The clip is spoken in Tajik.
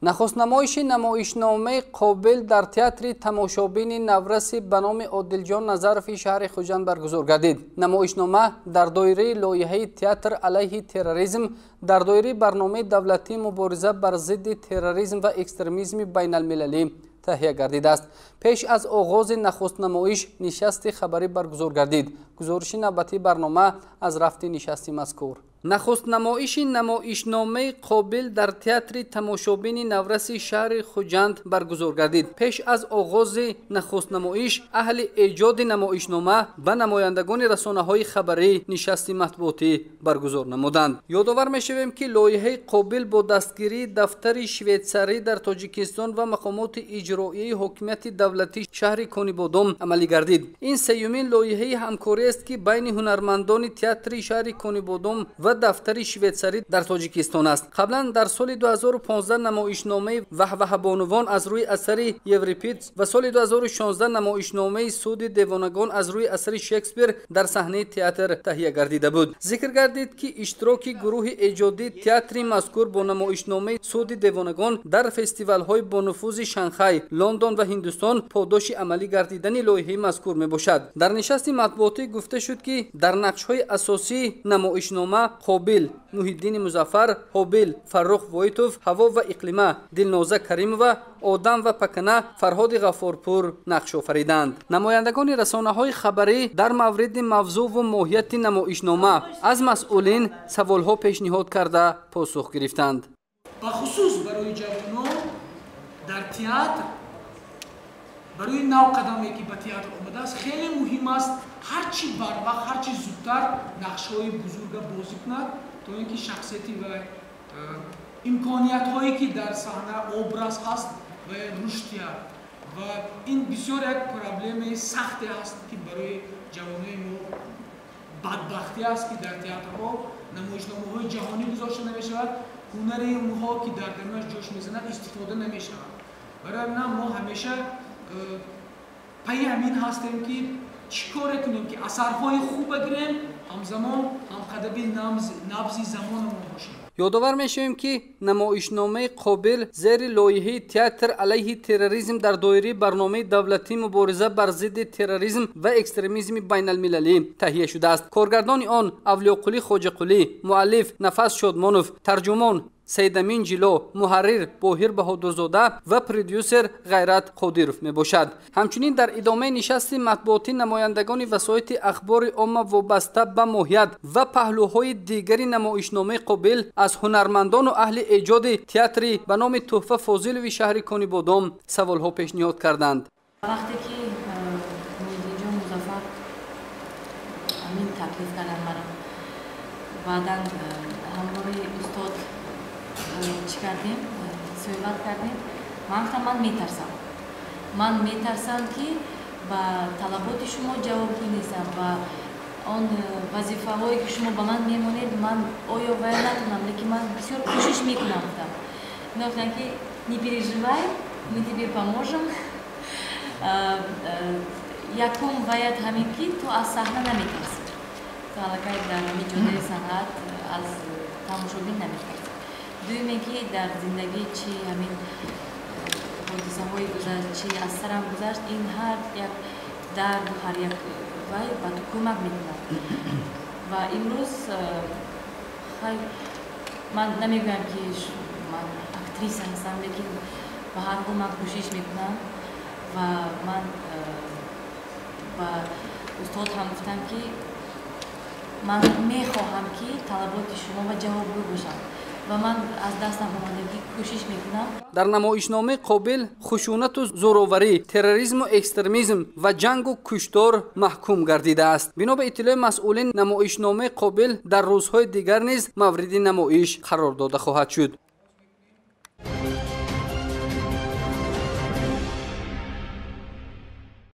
Нахустнамоиши намоишномаи «Қобил» дар театри тамошобини навраси ба номи Одилҷон Назарови шаҳри Хуҷанд баргузор гардид. Намоишнома дар доираи лоиҳаи «Театр алайҳи терроризм» дар доираи барномаи давлатии мубориза бар зидди терроризм ва экстремизми байналмилалӣ таҳия гардидааст. Пеш аз оғози нахустнамоиш нишасти хабарӣ баргузор гардид. Гузориши навбатии барнома аз рафти нишасти мазкур. Нахустнамоиши намоишномаи «Қобил» дар театри тамошобини навраси шаҳри Хуҷанд баргузор гардид. Пеш аз оғози нахустнамоиш аҳли эҷоди намоишнома ва намояндагони расонаҳои хабарӣ нишасти матбуотӣ баргузор намуданд. Ёдовар мешавем, ки лоиҳаи «Қобил» бо дастгирии дафтари швейтсарӣ дар Тоҷикистон ва мақомоти иҷроияи ҳокимияти давлатии шаҳри Конибодом амалӣ гардид. Ин сеюмин лоиҳаи ҳамкориест, ки байни ҳунармандони театри шаҳри Конибодом ва дафтари швейтсарӣ дар Тоҷикистон аст. Қаблан дар соли 2015 намоишномаи «Ваҳваҳабонувон» аз рӯи асари Еврипид ва соли 2016 намоишномаи «Суди девонагон» аз рӯи асари Шекспир дар саҳнаи театр таҳия гардида буд. Зикр гардид, ки иштироки гурӯҳи эҷодии театри мазкур бо намоишномаи «Суди девонагон» дар фестивалҳои бонуфузи Шанхай, Лондон ва Ҳиндустон подоши амалӣ гардидани лоиҳаи мазкур мебошад. Дар нишасти матбуотӣ гуфта шуд, ки дар нақшҳои асосии намоишнома Қобил Муҳиддини Музаффар, Ҳобил Фаррух Воитов, Ҳаво ва Иқлима Дилноза Каримова, Одам ва Пакана Фарҳоди Ғаффорпур нақш офариданд. Намояндагони расонаҳои хабарӣ дар мавриди мавзӯъву моҳияти намоишнома аз масъулин саволҳо пешниҳод карда, посух гирифтанд. Бахусус барои ҷавонон дар театр, барои навқадаме, ки ба театр омадааст, хеле муҳим аст ҳарчи барвақт, ҳарчи зудтар нақшҳои бузурга бозӣ кунад, то ин ки шахсияти ва имкониятҳое, ки дар саҳна образ ҳаст, ва рушд диҳад. Ва ин бисёр як проблемаи сахте аст, ки барои ҷавонои мо бадбахтӣ аст, ки дар театрҳо намоишномаҳои ҷаҳонӣ гузошта намешавад, ҳунари онҳо, ки дар дарунаш ҷӯш мезанад, истифода намешавад. Барои ҳамин мо ҳамеша пайи ҳамин ҳастем, ки чӣ коре кунем, ки асарҳои хуб бигирем, ҳамзамон ҳамқадами набзи замонамон бошем. Ёдовар мешавем, ки намоишномаи «Қобил» зери лоиҳаи «Театр алайҳи терроризм» дар доираи барномаи давлатии мубориза бар зидди терроризм ва экстремизми байналмилалӣ таҳия шудааст. Коргардони он Авлиёқулӣ Хоҷақулӣ, муаллиф Нафас Шодмонов, тарҷумон Сайдамин Ҷило, муҳаррир Боҳир Баҳодурзода ва продюсер Ғайрат Қодиров мебошад. Ҳамчунин дар идомаи нишасти матбуотӣ намояндагони васоити ахбори омма вобаста ба моҳият ва паҳлӯҳои дигари намоишномаи «Қобил» аз ҳунармандону аҳли эҷоди театри ба номи Тӯҳфа Фозилови шаҳри Конибодом саволҳо пешниҳод карданд. Вақте ки Муҳиддинҷон Музаффар ҳамин таклиф карданд маро, баъдан ҳамроҳи устод чӣ кардем, суҳбат кардем, ман гуфтам: «Ман метарсам, ман метарсам, ки ба талаботи шумо ҷавобгӯ нестам, ба он вазифаҳое, ки шумо ба ман мемонед, ман оё вая натонам, лекин ман бисёр кӯшиш мекунам», гуфтам. Ино гуфтанд, ки «Не переживай, мы тебе поможем. Якум ваят ҳамин, ки ту аз саҳна наметарсӣ, ту аллакай дар ҳамин ҷодаи санъат аз тамошобин наметарсӣ. Дуюме, ки дар зиндагӣ чӣ ҳамин ҳодисаҳое гузашт, чӣ аз сарам гузашт, ин ҳар як дарду ҳар як вай ба ту кӯмак мекунад». Ва имрӯз хай, ман намегӯям, ки ман актриса ҳастам, лекин ба ҳар ҳол ман кӯшиш мекунам. Ва ман ба устод ҳам гуфтам, ки ман мехоҳам, ки талаботи шумо ба ҷавобгӯ бошам ва ман аз дастам омадагӣ кӯшиш мекунам. Дар намоишномаи «Қобил» хушунату зӯроварӣ, терроризму экстремизм ва ҷангу куштор маҳкум гардидааст. Бино ба иттилои масъулин, намоишномаи «Қобил» дар рӯзҳои дигар низ мавриди намоиш қарор дода хоҳад шуд.